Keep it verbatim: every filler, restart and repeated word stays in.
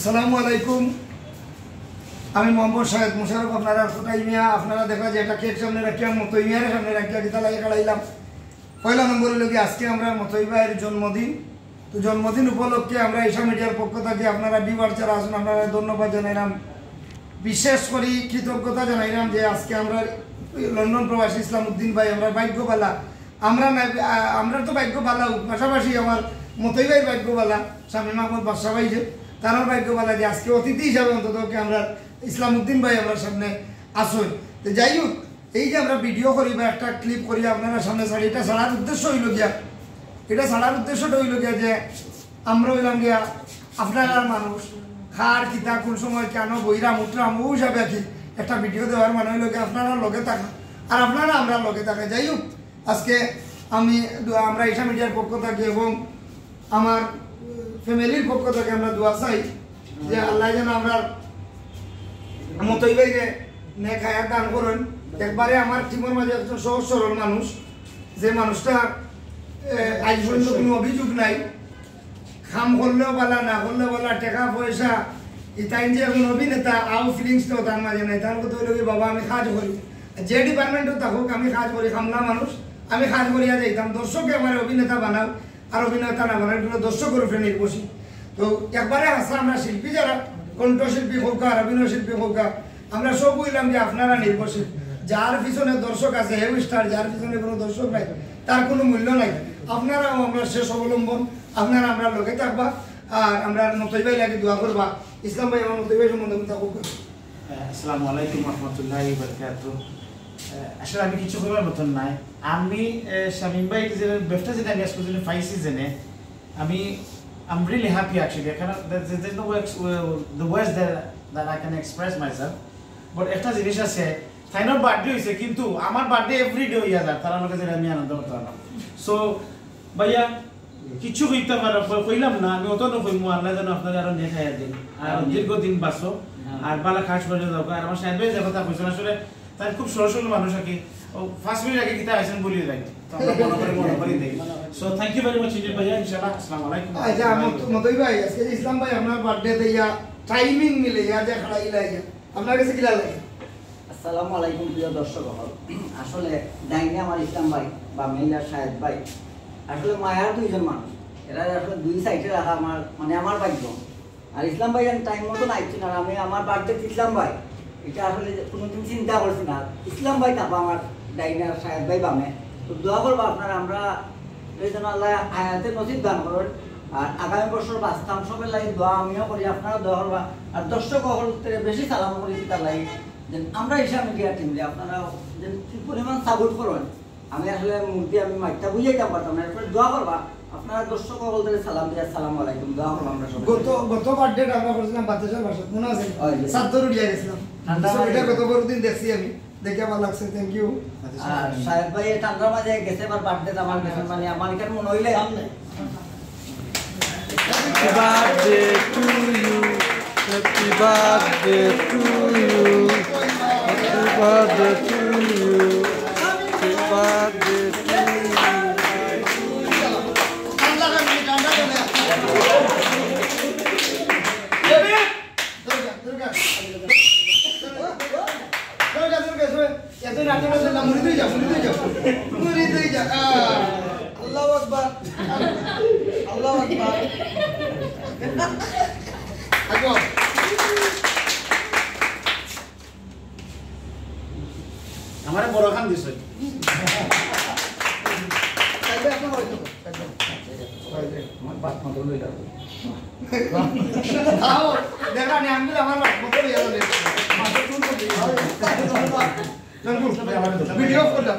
আসসালামু আলাইকুম। আমি মোহাম্মদ শাহেদ মোশাররফ। আপনারা কোথায় মিয়া? আপনারা দেখা যায় একটা কেক সামনে রাখিয়া, মতই মিয়ারে সামনে রাখিয়া কিতা লাগে খাড়াইলাম। পয়লা নম্বর অইল কি, আজকে আমরার মতই ভাইর জন্মদিন। তো জন্মদিন উপলক্ষে আমরা ঈশা মিডিয়ার পক্ষ থাকি আপনারা ভিউয়ার যারা আছইন, আপনারারে ধন্যবাদ জানাইলাম। বিশেষ করি কৃতজ্ঞতা জানাইলাম যে আজকে আমরার লন্ডন প্রবাসী ইসলাম উদ্দিন ভাই, আমরার ভাগ্য ভালা। আমরা না, আ-, আমরার তো ভাগ্য ভালা, পাশাপাশি আমার মতই ভাইর ভাগ্য ভালা, শামীম আহমদ বাদশা ভাই যে, তারাও ভাগ্য ভালা যে আজকে অতিথি হিসাবে অন্তত কি আমরার ইসলাম উদ্দিন ভাই আমরার সামনে আছইন। তো যাই হোক, এই যে আমরা ভিডিও করি বা একটা ক্লিপ করি আপনারার সামনে ছাড়ি, এটা ছাড়ার উদ্দেশ্য অইল গিয়া, এটা ছাড়ার উদ্দেশ্যটা অইল গিয়া যে আমরা অইলাম গিয়া আপনারার মানুষ, কার কিতা কুন সময় কেন বইরাম উঠরাম, অউ হিসাবে আর কি একটা ভিডিও দেওয়ার মানে অইল গিয়া আপনারার লগে থাকা, আর আপনারা আমরার লগে থাকা। যাই হোক, আজকে আমি দু-, আমরা ঈশা মিডিয়ার পক্ষ থাকি এবং আমার ফ্যামিলির পক্ষ থাকি আমরা দোয়া চাই যে আল্লায় যেন আমরার মতই ভাইরে নেক হায়াত দান করইন। একবারে আমার টিমর মাঝে একজন সহজ সরল মানুষ, যে মানুষটা, এ, আজ পর্যন্ত কোনো অভিযোগ নাই, কাম করলেও ভালা, না করলেও ভালা, টেকা পয়সা, ইতাইন যে এখন অভিনেতা, আউ ফিলিংস তো তার মাঝে নাই। তার কথা অইল কি, "বাবা, আমি কাজ করি, যে ডিপার্টমেন্টও থাকুক, আমি কাজ করি, কামলা মানুষ, আমি কাজ করিয়া যাইতাম, দর্শকে আমার অভিনেতা বানাও।" আর অভিনেতা না বানাই, এগুলো দর্শকর উপরে নির্ভরশীল। তো একবারে হাছা আমরা শিল্পী যারা, কণ্ঠশিল্পী হোক আর অভিনয় শিল্পী হোক আর, আমরা সব অইলাম যে আপনারা নির্ভরশীল। যার পিছনে দর্শক আছে, হেউ স্টার, যার পিছনে কোনো দর্শক নাই, তার কোনো মূল্য নাই। আপনারাও আমরার শেষ অবলম্বন, আপনারা আমরার লগে থাকবা, আর আমরার মতই ভাইর লাগি দোয়া করবা। ইসলাম ভাই, আমার মতই ভাই সম্বন্ধে কথা কউক্কা। আসসালামু আলাইকুম রহমতুল্লাহি বারাকাতুহু। আহ, আসলে আমি কিছু কইবার মতন নাই। আমি, আহ, শামীম ভাই যে ব্যবসা যেটা আমি আজকে জন্য পাইছি জেনে, আমি, I'm really happy actually। কারণ there, there, there's no words, uh, the words that, that I can express myself। But একটা জিনিস আছে, তাইনর বার্থডে হইছে, কিন্তু আমার বার্থডে এভরিডে হইয়া যায়, তারার লগে যেটা আমি আনন্দ করতে পারলাম। সো ভাইয়া, কিছু কইতে পারো, কই-, কইলাম না, আমি অত না কইমু, আল্লাহ যেন আপনারে আরো নেক হায়াত দেইন। আর আমিন। দীর্ঘদিন বাঁচো, হ্যাঁ। আর ভালা কাজ করি যাও। আর আমার শাহেদ ভাই যে কথা কইছেন, আসলে তাইন খুব সরল সরল মানুষ আর কি। ও, পাঁচ মিনিট আগে কিতা আইছেন বলি যাই। তো আমরা মনে করি, মনে করি দেই। So, thank you very much, engineer ভাইয়া, ইনশাআল্লাহ। আসসালামু আলাইকুম। আচ্ছা, মত-, মতই ভাই, আজকে যে ইসলাম ভাই আপনার বার্থডে তে ইয়া টাইমিং মিলে ইয়া যে খাড়া ইলা ইয়া, আপনার কাছে কিলা লাগে? আসসালামু আলাইকুম প্রিয় দর্শক অকল। আসলে ডাইনে আমার ইসলাম ভাই, বামে ইলা শাহেদ ভাই। আসলে মায়ার দুইজন মানুষ, এরা আসলে দুই সাইডে রাখা আমার, মানে, আমার ভাগ্য। আর ইসলাম ভাই আমি টাইম মতন আইছি না, আমি আমার বার্থডে ইসলাম ভাই, এটা আসলে কোনোদিন চিন্তা করছি না। ইসলাম ভাই থাকবা আমার ডাইনে আর শাহেদ ভাই বামে। তো দোয়া করবা আপনারা, আমরা এই জন্য আল্লাহ হায়াতে নসিব দান করুন। আর আগামী বছর বাঁচতাম, সবের লাগি দোয়া আমিও করি, আপনারা দোয়া করবা। আর দর্শক অকলরে বেশি সালাম করি, কিতা লাগি যে আমরা ঈশা মিডিয়া টিম যে আপনারা যে কি পরিমাণ সাপোর্ট করেন, আমি আসলে মুখ দিয়া আমি মাইকটা বুঝাইতাম পারতাম না। এরপরে দোয়া করবা, আপনারা দর্শক অকলরে সালাম দিয়া, আসসালামু আলাইকুম, দোয়া করবা আমরা সবাই। গত, গত বার্থডেটা আমরা করছিলাম বাতাসের ভাষা, মনে আছে? ওই যে। সাদ্দর উড়িয়া গেছিলাম। ঠান্ডা ছবিটা মাথায়। গত পরদিন দেখছি আমি, দেখে ভালা লাগছে, থ্যাংক ইউ। আর শাহেদ ভাই এই ঠান্ডার মাঝে গেছে, এবার বার্থডে আমার গেছে, মানে, আমার এখানে মনে হইলে সামনে। Happy birthday to you. Happy birthday to you. Happy birthday to you. Happy birthday to you. Durga, দুর্গা। দুর্গা, দুর্গা, দুর্গা। এত নাচো, নাচো না, মুড়ি দিয়ে যাও, মুড়ি দিয়ে যাও। মুড়ি দিয়ে যাও। আহ, আল্লাহু আকবার। আল্লাহু আকবার। আগো। আমারে বড় খান দিছে। সাইডে আপনার হয়তো, সাইডে। আমার বাপ মা বললো এটা। আও, দেখা নি, আমি আমার বাপ মা বললো এটা। মাথা চুল করতে। ভিডিও অফ করে দাও।